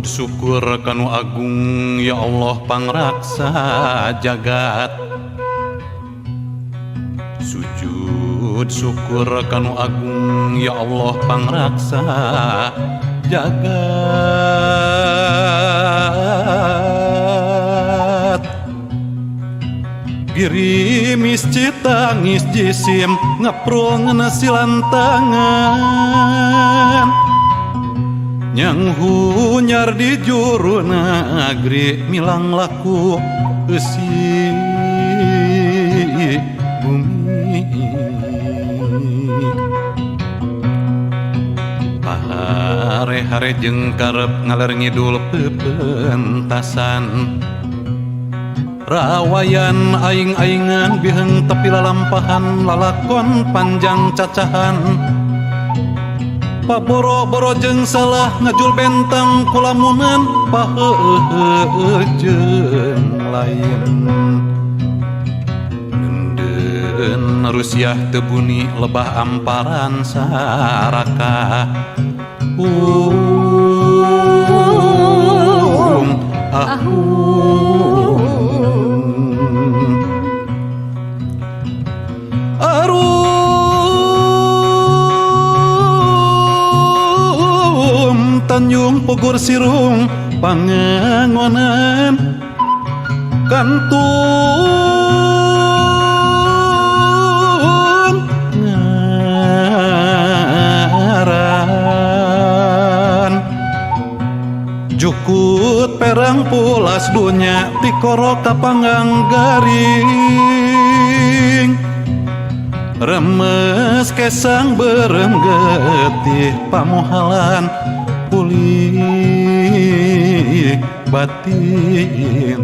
Syukur kanu agung, ya Allah, pangraksa jagat. Sujud syukur kanu agung, ya Allah, pangraksa jagat. Girimis citangis jisim ngeprul ngeunah silantangan. Nyang hunyar di juru nagri milang laku eusi bumi. Pahare-hare jeung karep ngaler ngidul pepentasan. Rawayan aing-aingan biheng tepi lalampahan lalakon panjang cacahan. Paboro-boro jeung salah ngajul bentang kulamunan paheuheuh jeung lain. Neundeun Rusiah teu buni lebah amparan sarakah. Ahung. Arum Tanjung Pugur Sirung pangangonan kantun ngaran jukut perang pulas dunya tikoro kapanggang garing remes kesang berem getih pamohalan pulih batin.